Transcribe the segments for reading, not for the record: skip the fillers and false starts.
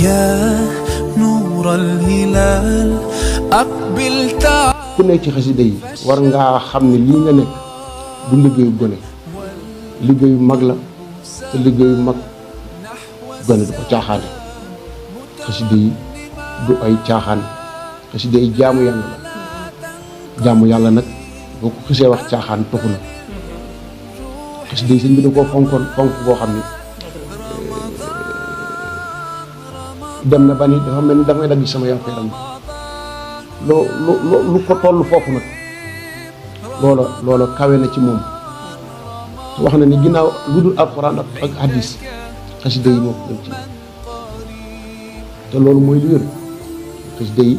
يا نور الهلال أقبل تعال. ku nekk ci xasida yi war ngaa xam ne lii nga nekk du liggéeyu gone liggéeyu mag la te liggéeyu mag gone du ko caaxaane xasida yi du ay caaxaan xasida yi jaamu yàlla la jaamu yàlla nag boo ko xisee wax caaxaan toxu na xasida yi sëñ bi da koo fonkoon fonk boo xam ne dem na ba ni dafa mel ni damay dagg sama yaram lu ko toll foofu nag loola kawe na ci moom wax na ni ginnaaw lu dul alxuraan ak hadis xasida yi moo ko gën ci te loolu mooy lu wér xasida yi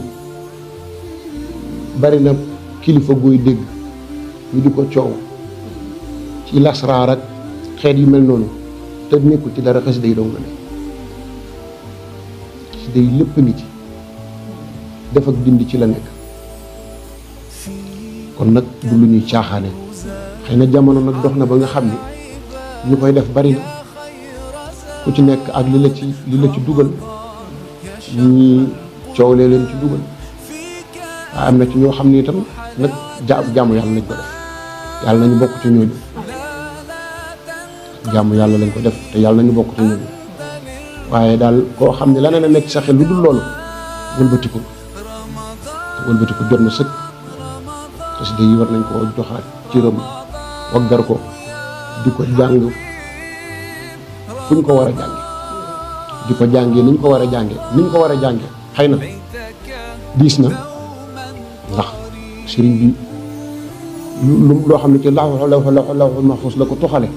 bari na kilifa gooy dégg ñu di ko coow ci lasraar ak xeet yu mel noonu te nekkul ci dara xasida yi dong la ne xasida yi lépp ngi ci def ak dindi ci la nekk kon nag du lu ñuy caaxaane xëy na jamono nag dox na ba nga xam ne ñu koy def bari na ku ci nekk ak li la ci dugal ñii coow lee leen ci dugal waaye am na ci ñoo xam ne itam nag jaamu yàlla lañ ko def yàlla nañu bokk ci ñooñu jaamu yàlla lañ ko def te yàlla nañu bokk ci ñooñu waaye daal koo xam ne leneen a nekk sa xel lu dul loolu wëlbatiku jot na sëkk xasida yi war nañ ko joxaat ci rëm waggar ko di ko jàng fu ñu ko war a jànge di ko jàngee ni ñu ko war a jànge ni ñu ko war a jànge xëy na diis na ndax sëriñ bi lu loo xam ne ci lawhul mahfuus la ko toxale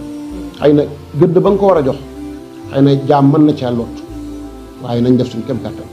xëy na gëdd ba nga ko war a jox xëy na jaam mën na caa lot waaye nañ def suñu kem kàttan